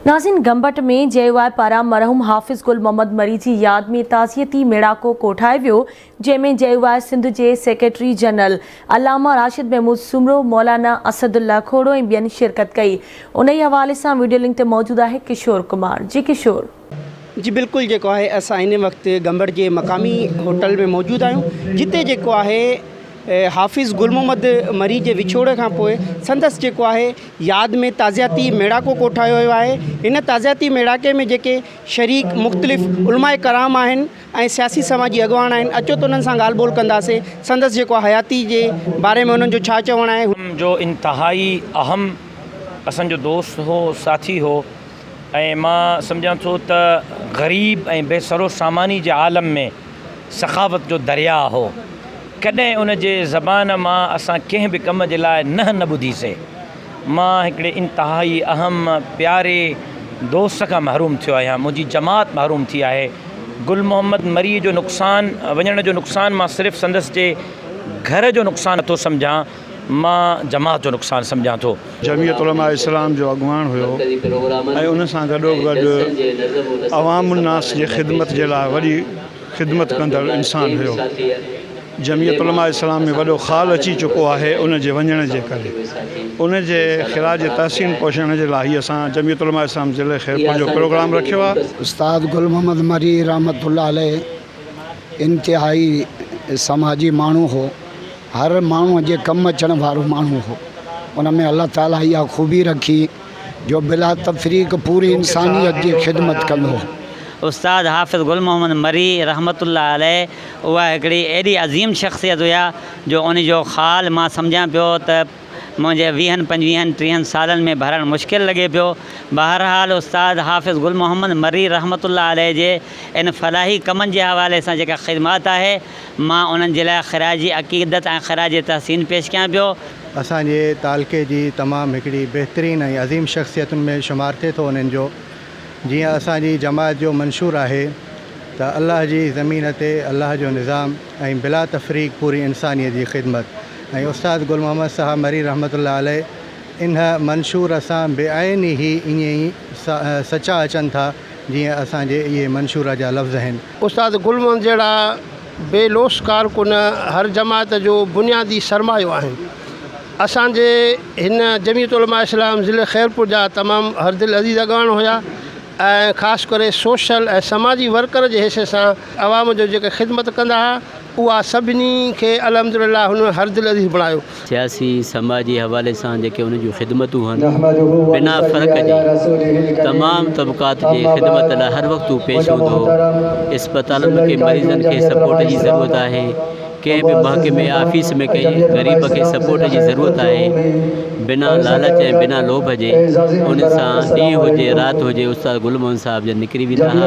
ناظرين گمبٽ ۾ جي يو آء پاران مرحوم حافظ گل محمد مري جي ياد ۾ تعزيتي ميڙاڪو ڪوٺايو ويو جنهن ۾ جي يو آء سنڌ جي سيڪريٽري جنرل علامه راشد محمود سومرو، مولانا اسد الله کوڙو ۽ ٻين شرڪت ڪئي. انهي حوالي سان وڊيو لنڪ تي موجود آهي ڪشور ڪمار. جي ڪشور. جي بلڪل جيڪو آهي اسان هن وقت گمبٽ جي مقامي هوٽل ۾ موجود آهيون جتي جيڪو آهي حافظ گل محمد مري جي وڇوڙي کان پوء سندس جيڪو آهي ياد ۾ تعزياتي ميڙاڪو ڪوٺايو ويو آهي هن تعزياتي ميڙاڪي ۾ جيڪي شريڪ مختلف علماء ڪرام آهن ۽ سياسي سماجي اڳواڻ آهن اچو ته انهن سان ڳالهه ٻولهه ڪنداسين سندس جيڪو آهي حياتي جي باري ۾ انهن جو ڇا چوڻ آهي. جو انتهائي اهم اسان جو دوست هو ساٿي هو ۽ مان سمجهان ٿو ته غريب ۽ بي سرو ساماني جي عالم ۾ سخاوت جو درياء هو. ڪڏهن ان جي زبان مان اسان ڪنهن به ڪم جي لاء نه نه ٻڌي سي. مان هڪڙي انتهائي اهم پياري دوست کان محروم ٿيو آهيان. منهنجي جماعت محروم ٿي آهي. گل محمد مريء جو نقصان وڃڻ جو نقصان مان صرف سندس جي گهر جو نقصان نٿو سمجهان، مان جماعت جو نقصان سمجهان ٿو. جمعيت علماء اسلام جو اڳواڻ هيو ۽ ان سان گڏوگڏ عوام الناس جي خدمت جي لاء وڏي خدمت ڪندڙ انسان هيو. جمعيت علماء اسلام ۾ وڏو خال اچي چڪو آهي ان جي وڃڻ جي ڪري ان جي خراج تحسين پهچائڻ جي لاء هي اسان جمعيت علماء اسلام ضلعي خيرپور جو پروگرام رکيو آهي. استاد گل محمد مري رحمة الله عليه انتهائي سماجي ماڻهو هو. هر ماڻهوء جي ڪم اچڻ وارو ماڻهو هو. ان ۾ الله تعاليٰ اها خوبي رکي جو بلا تفريق پوري انسانيت جي خدمت ڪندو هو. استاد حافظ گل محمد مري رحمة الله عليه اها هڪڙي ايڏي عظيم شخصيت هيا جو ان جو خال مان سمجهان پيو ته منهنجي ويهن پنجويهن ٽيهن سالن ۾ ڀرڻ مشڪل لڳي پيو. بهرحال استاد حافظ گل محمد مري رحمة الله عليه جي ان فلاحي ڪمن جي حوالي سان جيڪا خدمات آهي مان انهن جي لاء خراج عقيدت ۽ خراج تحسين پيش ڪيان پيو. اسان جي تعلقي جي تمام هڪڙي بهترين ۽ عظيم شخصيتن ۾ شمار ٿئي ٿو انهن جو جيئن اسان جي جماعت جو منشور آهي ته الله جي زمين تي الله جو نظام ۽ بلا تفريق پوري انسانيت جي خدمت ۽ استاد گل محمد صاحب مري رحمة الله عليه انهه منشور سان بعينه ائين ئي سچا اچن ٿا جيئن اسان جي اهي منشور جا لفظ هن. استاد گل محمد جهڙا بي لوث ڪارڪن هر جماعت جو بنيادي سرمايو آهن. اسان جي هن جمعيت علماء اسلام ضلعي خيرپور جا تمام هر دل عزيز اڳواڻ هيا ۽ خاص ڪري سوشل ۽ سماجي ورڪر جي حيثيت سان عوام جو جيڪي خدمت ڪندا ها اها سڀني کي الحمد لله هن هر دل عزيز بڻايو. سياسي سماجي حوالي سان جيڪي ان جون خدمتون هن بنا فرق جي تمام طبقات جي خدمت لاء هر وقت هو پيش هوندو هو اسپتالن ۾ ڪي مريضن کي سپورٽ جي ضرورت آهي ڪنهن به محڪمي آفيس ۾ ڪنهن غريب کي سپورٽ جي ضرورت آهي بنا لالچ ۽ بنا لوڀ جي ان سان ڏينهن هجي رات هجي استاد گل محمد صاحب جن نڪري ويندا ها.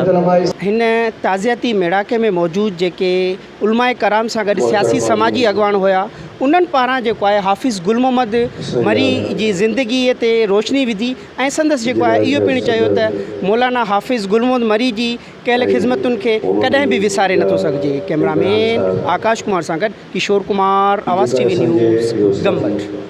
هن تعزيتي ميڙاڪي ۾ موجود جيڪي علماء ڪرام سان گڏ سياسي سماجي اڳواڻ هيا انهن پاران جيڪو آهي حافظ گل محمد مري جي زندگي تي روشني وڌي ۽ سندس جيڪو آهي اهو پڻ چيو ته مولانا حافظ گل محمد مري جي ڪيل خدمتن کي ڪڏهن به وساري نٿو سگهجي ڪئميرا مين آڪاش ڪمار سان گڏ Kishore Kumar Awaz T V news Gambat.